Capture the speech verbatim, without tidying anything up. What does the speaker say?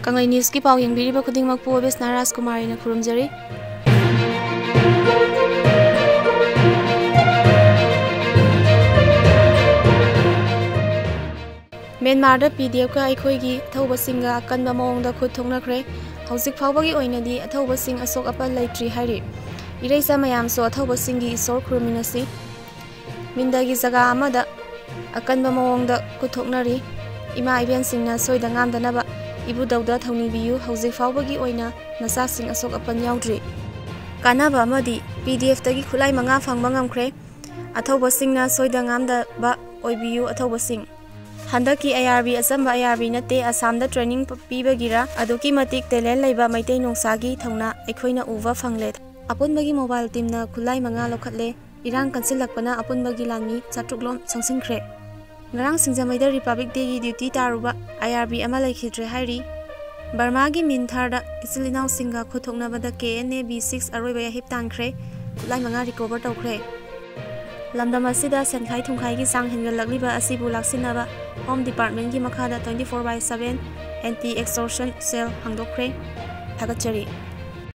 ꯀꯪꯂꯩ ꯅ꯭ꯌꯨꯁꯀꯤ ꯄꯥꯎ ꯌꯦꯡꯕꯤꯔꯤꯕ ꯈꯨꯗꯤꯡꯃꯛꯄꯨ ꯑꯕꯦꯁꯅꯥ ꯔꯥꯖꯀꯨꯃꯥꯔꯤꯅ ꯈꯨꯔꯨꯝꯖꯔꯤ꯫ ꯃ꯭ꯌꯥꯟꯃꯥꯔꯗ ꯄꯤ ꯗꯤ ꯑꯦꯐꯀ ꯑꯩꯈꯣꯏꯒꯤ ꯑꯊꯧꯕꯁꯤꯡꯒ ꯑꯀꯟꯕ ꯃꯑꯣꯡꯗ ꯈꯨꯠ ꯊꯣꯛꯅꯈ꯭ꯔꯦ꯫ ꯍꯧꯖꯤꯛ ꯐꯥꯎꯕꯒꯤ ꯑꯣꯏꯅꯗꯤ ꯑꯊꯧꯕꯁꯤꯡ ꯑꯁꯣꯛ ꯑꯄꯟ ꯂꯩꯇ꯭ꯔꯤ ꯍꯥꯏꯔꯤ꯫ ꯏꯔꯩꯆꯥ ꯃꯌꯥꯝꯁꯨ ꯑꯊꯧꯕꯁꯤꯡꯒꯤ ꯏꯁꯣꯔ ꯈꯨꯔꯨꯝꯃꯤꯟꯅꯁꯤ꯫ ꯃꯤꯟꯗꯒꯤ ꯖꯒꯥ ꯑꯃꯗ ꯑꯀꯟꯕ ꯃꯑꯣꯡꯗ ꯈꯨꯠ ꯊꯣꯛꯅꯔꯤ꯫ ꯏꯃꯥ ꯏꯕꯦꯟꯁꯤꯡꯅ ꯁꯣꯏꯗ ꯉꯥꯝꯗꯅꯕ ꯏꯕꯨꯙꯧꯗ ꯊꯧꯅꯤꯕꯤꯌꯨ꯫ ꯍꯧꯖꯤꯛ ꯐꯥꯎꯕꯒꯤ ꯑꯣꯏꯅ ꯅꯆꯥꯁꯤꯡ ꯑꯁꯣꯛ ꯑꯄꯟ ꯌꯥꯎꯗ꯭ꯔꯤ꯫ ꯀꯥꯟꯅꯕ ꯑꯃꯗꯤ, ꯄꯤ ꯗꯤ ꯑꯦꯐꯇꯒꯤ ꯈꯨꯠꯂꯥꯏ ꯃꯉꯥ ꯐꯪꯕ ꯉꯝꯈ꯭ꯔꯦ꯫ ꯑꯊꯧꯕꯁꯤꯡꯅ ꯁꯣꯏꯗ ꯉꯥꯝꯗꯕ ꯑꯣꯏꯕꯤꯌꯨ, ꯑꯊꯧꯕꯁꯤꯡ꯫ ꯍꯟꯗꯛꯀꯤ ꯑꯥꯏ ꯑꯥꯔ ꯕꯤ ꯑꯆꯝꯕ ꯑꯥꯏ ꯑꯥꯔ ꯕꯤ ꯅꯠꯇꯦ, ꯑꯁꯥꯝꯗ training ꯄꯤꯕꯒꯤꯔ ꯑꯗꯨꯛꯀꯤ ꯃꯇꯤꯛ talent ꯂꯩꯕ ꯃꯩꯇꯩ ꯅꯣꯡꯁꯥꯒꯤ ꯊꯧꯅꯥ ꯑꯩꯈꯣꯏꯅ ꯎꯕ ꯐꯪꯂꯦ꯫ ꯑꯄꯨꯟꯕꯒꯤ mobile teamꯅ ꯈꯨꯠꯂꯥꯏ ꯃꯉꯥ ꯂꯧꯈꯠꯂꯦ꯫ ꯏꯔꯥꯡ ꯀꯟꯁꯤꯜꯂꯛꯄꯅ ꯑꯄꯨꯟꯕꯒꯤ ꯂꯥꯟꯃꯤ ꯆꯥꯇ꯭ꯔꯨꯛ ꯂꯣꯝ ꯆꯪꯁꯤꯟꯈ꯭ꯔꯦ꯫ ꯉꯔꯥꯡ ꯁꯤꯡꯖꯃꯩꯗ Republic Dayꯒꯤ duty ꯇꯥꯔꯨꯕ ꯑꯥꯏ ꯑꯥꯔ ꯕꯤ ꯑꯃ ꯂꯩꯈꯤꯗ꯭ꯔꯦ ꯍꯥꯏꯔꯤ꯫ ꯕꯔꯃꯥꯒꯤ ꯃꯤꯟꯊꯥꯔꯗ ꯏꯆꯤꯜ ꯏꯅꯥꯎꯁꯤꯡꯒ ꯈꯨꯠꯊꯣꯛꯅꯕꯗ ꯀꯦ ꯑꯦꯟ ꯑꯦ ꯕꯤ ꯁꯤꯛꯁ ꯑꯔꯣꯏꯕ ꯌꯥꯍꯤꯞ ꯇꯥꯟꯈ꯭ꯔꯦ꯫ ꯈꯨꯠꯂꯥꯏ ꯃꯉꯥ recover ꯇꯧꯈ꯭ꯔꯦ꯫ ꯂꯝꯗꯝ ꯑꯁꯤꯗ ꯁꯦꯟꯈꯥꯏ ꯊꯨꯝꯈꯥꯏꯒꯤ ꯆꯥꯡ ꯍꯦꯟꯒꯠꯂꯛꯂꯤꯕ ꯑꯁꯤꯕꯨ ꯂꯥꯛꯁꯤꯟꯅꯕ Home Departmentꯀꯤ ꯃꯈꯥꯗ twenty four by seven anti extortion cell ꯍꯥꯡꯗꯣꯛꯈ꯭ꯔꯦ꯫ ꯊꯥꯒꯠꯆꯔꯤ꯫